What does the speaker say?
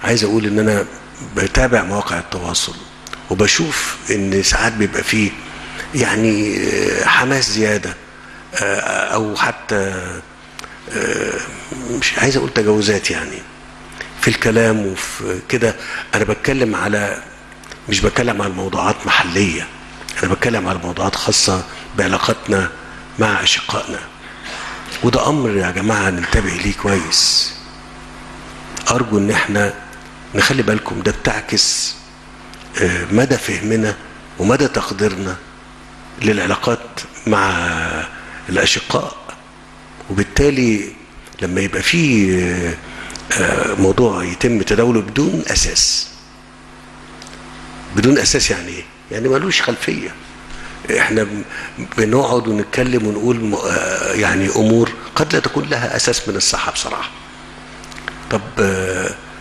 عايز اقول ان انا بتابع مواقع التواصل وبشوف ان ساعات بيبقى فيه يعني حماس زيادة، او حتى مش عايز اقول تجاوزات يعني في الكلام وفي كده. انا بتكلم على، مش بتكلم على موضوعات محليه، انا بتكلم على موضوعات خاصة بعلاقاتنا مع اشقائنا، وده امر يا جماعة ننتبه ليه كويس. ارجو ان احنا نخلي بالكم، ده بتعكس مدى فهمنا ومدى تقديرنا للعلاقات مع الاشقاء، وبالتالي لما يبقى فيه موضوع يتم تداوله بدون اساس، بدون اساس يعني ايه؟ يعني ملوش خلفية. احنا بنقعد ونتكلم ونقول يعني امور قد لا تكون لها اساس من الصحة بصراحة. طب